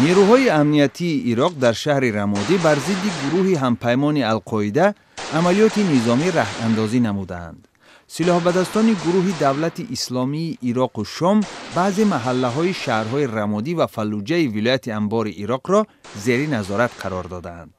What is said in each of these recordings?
Нерӯҳои амниятии Ироқ дар шаҳри Рамодӣ бар зидди гурӯҳи ҳампаймони Алқоида амалиёти низомӣ раҳандозӣ намудаанд. Силоҳбадастони гурӯҳи Давлати Исломии Ироқу Шом баъзе маҳаллаҳои шаҳрҳои Рамодӣ ва Фаллуҷаи вилояти Анбори Ироқро зери назорат қарор додаанд.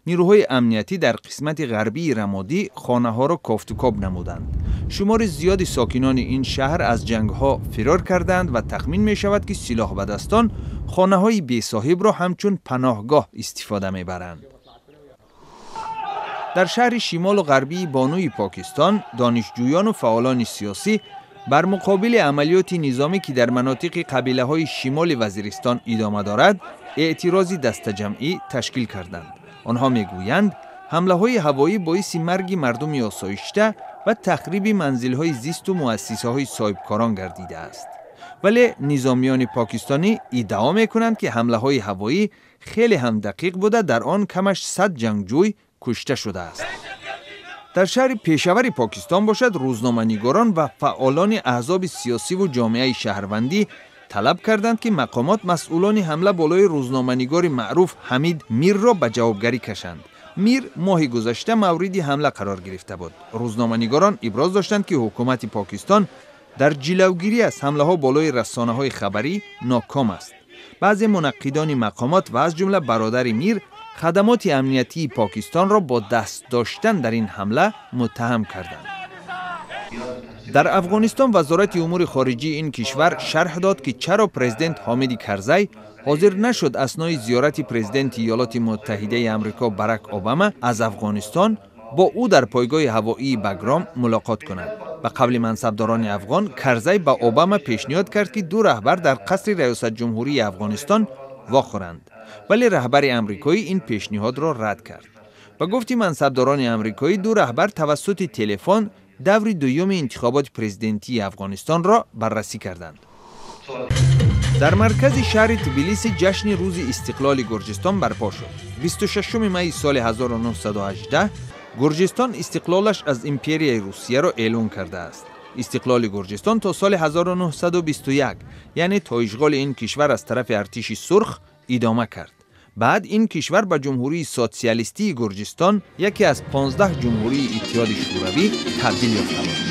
Нерӯҳои амниятӣ дар қисмати ғарбии Рамодӣ хонаҳоро кофтукоб намуданд. Шумори зиёди сокинони ин шаҳр аз ҷангҳо фирор кардаанд ва тахмин мешавад, ки силоҳбадастон хонаҳои бесоҳибро ҳамчун паноҳгоҳ истифода мебаранд. Дар шаҳри шимолу ғарбии бонуи Покистон донишҷӯёну фаъолони сиёсӣ бар муқобили амалиёти низомӣ, ки дар манотиқи қабилаҳои шимоли Вазиристон идома дорад, эътирози дастаҷамъӣ ташкил карданд. Онҳо мегӯянд, ҳамлаҳои ҳавоӣ боиси марги мардуми осоишта ва тахриби манзилҳои зисту муассисаҳои соҳибкорон гардидааст. Вале низомиёни покистонӣ иддао мекунанд, ки ҳамлаҳои ҳавоӣ хеле ҳам дақиқ буда, дар он камаш 100 ҷангҷӯй кушта шудааст. Дар шаҳри Пешавари Покистон бошад, рӯзноманигорон ва фаъолони аҳзоби сиёсиву ҷомеаи шаҳрвандӣ талаб карданд, ки мақомот масъулони ҳамла болои рӯзноманигори маъруф Ҳамид Мирро ба ҷавобгарӣ кашанд. Мир моҳи гузашта мавриди ҳамла қарор гирифта буд. Рӯзноманигорон иброз доштанд, ки ҳукумати Покистон дар ҷилавгирӣ аз ҳамлаҳо болои расонаҳои хабарӣ ноком аст. Баъзе мунаққидони мақомот ва аз ҷумла бародари Мир хадамоти амниятии Покистонро бо даст доштан дар ин ҳамла муттаҳам карданд. Дар Афғонистон Вазорати умури хориҷии ин кишвар шарҳ дод, ки чаро президент Ҳомиди Карзай ҳозир нашуд аснои зиёрати президенти Иёлоти Муттаҳидаи Амрико Барак Обама аз Афғонистон бо ӯ дар пойгоҳи ҳавоии Багром мулоқот кунад. Ба қавли мансабдорони афғон, Карзай ба Обама пешниҳод кард, ки ду раҳбар дар қасри раёсатҷумҳурии Афғонистон вохӯранд, вале раҳбари амрикоӣ ин пешниҳодро рад кард. Ба гуфти мансабдорони амрикоӣ, ду раҳбар тавассути телефон даври дуюми интихоботи президентии Афғонистонро баррасӣ карданд. Дар маркази шаҳри Тбилиси ҷашни Рӯзи истиқлоли Гурҷистон барпо шуд. 26 майи соли 1918 Гурҷистон истиқлолаш аз империяи Русияро эълон кардааст. Истиқлоли Гурҷистон то соли 1921, яъне то ишғоли ин кишвар аз тарафи Артиши Сурх, идома кард. Баъд ин кишвар ба Ҷумҳурии Социалистии Гурҷистон, яке аз 15 ҷумҳурии Иттиҳоди Шӯравӣ, табдил ёфта буд.